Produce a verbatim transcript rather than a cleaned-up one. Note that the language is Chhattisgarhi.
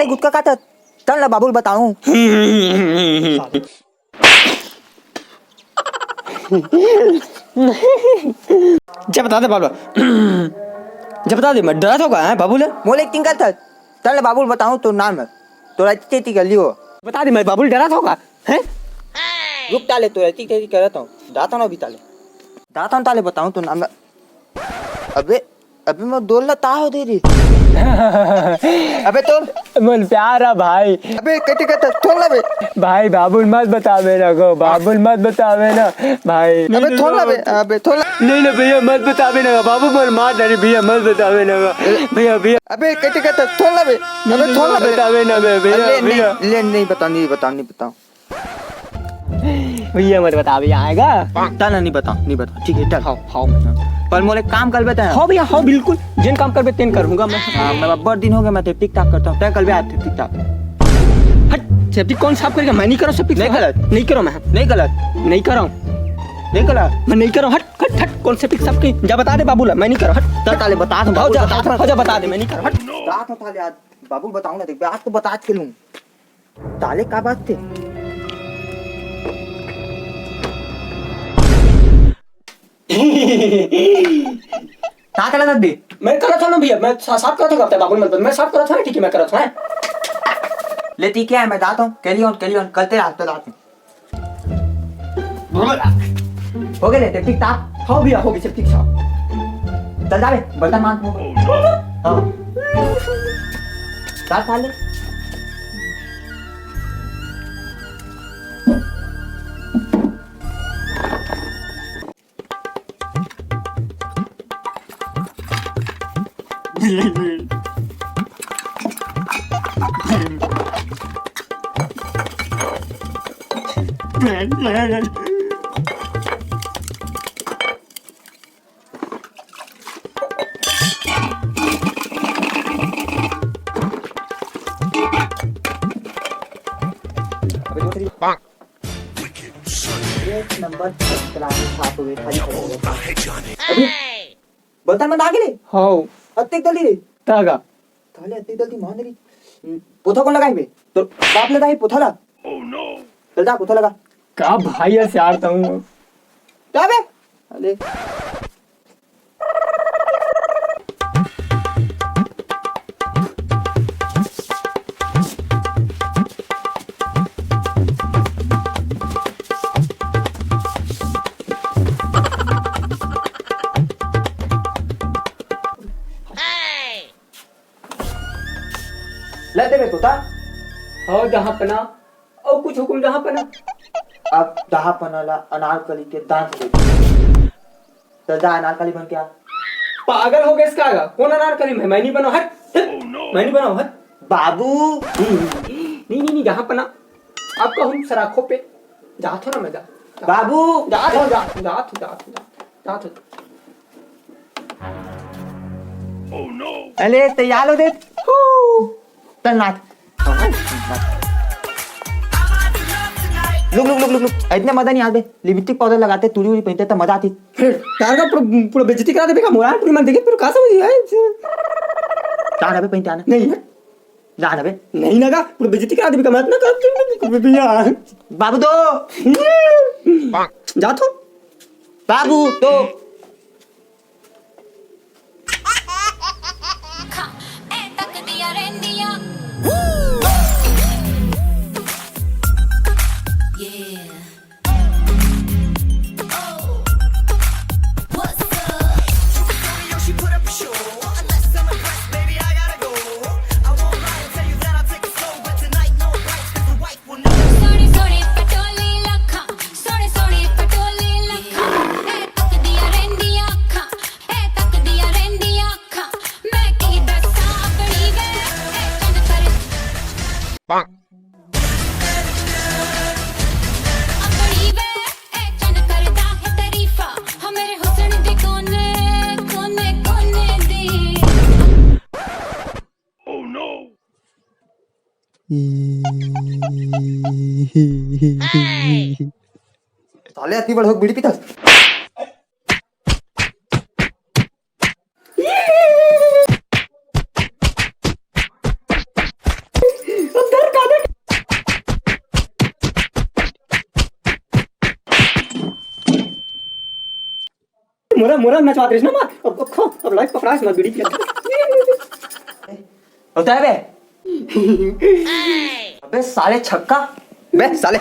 गुटखा काटत, तन ला बाबू ल बताऊं। जब बता दे बाबू ल। जब बता दे, मैं डरत हों का, हैं, बाबू ले? मोले एक टिंकल था, तन ला बाबू ल बताऊं तो नाम है। तो राती तेती कर लियो। बता दे, मैं बाबू ल डरत हों का, हैं? रुक ताले, तो राती तेती करत हूं। दाता ना भी ताले। दाता ना ताले बताऊं तो नाम है। अबे, अबे मैं दोल ला ता हो दे रे। अबे तोल। मोर प्यारा भाई। अबे कटे कटे तोल ना बे। भाई बाबू ल मत बतावे ना गो, बाबू ल मत बतावे ना भाई। अबे तोल ना बे, अबे तोल ना। नहीं ना भैया, मत बतावे ना बाबू, मोर मार डारी भैया, मत बतावे ना गो। भैया, भैया। अबे कटे कटे तोल ना बे। अबे तोल ना बे। बतावे ना बे भैया, अरे भैया। नहीं, ले नहीं बताऊं, नहीं बताऊं, नहीं बताऊं। भैया मत बता भैया, आएगा। ता ना, नहीं बताऊं, नहीं बताऊं, ठीक है, चल। हाव, हाव। पर मोले काम कर बेटा। हाव भैया, हाव, बिल्कुल। जेन काम करबे तेन करूंगा मैं। हाँ, मैं अब्बड़ दिन हो गया, मैं तो टिकटॉक करता हूँ। तय कर बे आज टिकटॉक। हट, सेप्टिक कौन साफ करेगा? मैं नहीं करूँ सेप्टिक नहीं साफ। गलत। नहीं करूँ मैं। नहीं गलत। नहीं करूँ। नहीं गलत। मैं नहीं करूँ, हट, हट, हट, कौन सेप्टिक साफ की? जा बता दे बाबू ला, मैं नहीं करूँ, हट। चल ताले बता, हाव, जा, बता, हाव, जा, बता दे, मैं नहीं करूँ, हट। बता तो ताले आज बाबू बताऊँ ना, देख, आज तो बता के लूँ। ताले का बात थे? का करत हस बे? मैं करत हंव ना भैया, मैं सा-, साफ करत हंव, बाबू मत, मैं साफ करत हंव, ठीक है, मैं करत हंव। ले ठीक है, मैं जात हंव, carry on, carry on, कल तेरा हफ्ता जात हंव। हो गए ले, सेप्टिक साफ? हो भैया, हो गए सेप्टिक साफ। चल जा बे, बर्तन मांज। हाँ। जा साले। एक नंबर चतरा छाप हुए, खाली खाली। अभी बर्तन मन आ गेले? हाव। अत्तेक जल्दी रे। तागा। ताले अत्तेक जल्दी मान रे। पोथा कोन लगाही बे? तो बाप लगाही पोथा ला। चल जा, पोथा लगा। का भाई है यार तुम? जा बे। अरे। ले दे बे तोता। हाव जहाँ पना। अउ कुछ हुकुम जहाँ पना। अब जहाँ पना ला अनारकली के दांत दे। त जा अनारकली बन के आ। पागल हो गेस का गा? कोन अनारकली? मैं, मैं नहीं बनाऊँ, हट, हट। मैं नहीं बनाऊँ, हट। बाबू। नहीं, नहीं, नहीं, जहाँ पना। अब कहूँ सराखों पे। जात हंव ना मैं, जा। बाबू। जात हंव, जा, जात हंव, जात हंव, जात हंव। अरे, तैयार हो दे। हू। चल नाच। Look, look, look, look, look. इतने मजा नहीं आते। लिपस्टिक पाउडर लगाते, चूड़ी वूड़ी पहनते, तब मजा आती। तार का पूरा, पूरा बेइज्जती करा देबे का? मोराल पूरी मन देखे, पूरा का समझ आए? तार अबे पहनते आना। नहीं है। जा ना बे। नहीं ना का, पूरा बेइज्जती करा देबे का? मत ना कर, भैया। बाबू दो। जा तो। बाबू दो। साले अति बड़ हो बीड़ी पीता। मोरा मोरा नचवात रहिस ना माँ। अब अब खो, अब लाइफ पकड़ास ना बीड़ी पिया। होता है बे। अबे साले छक्का। बे साले।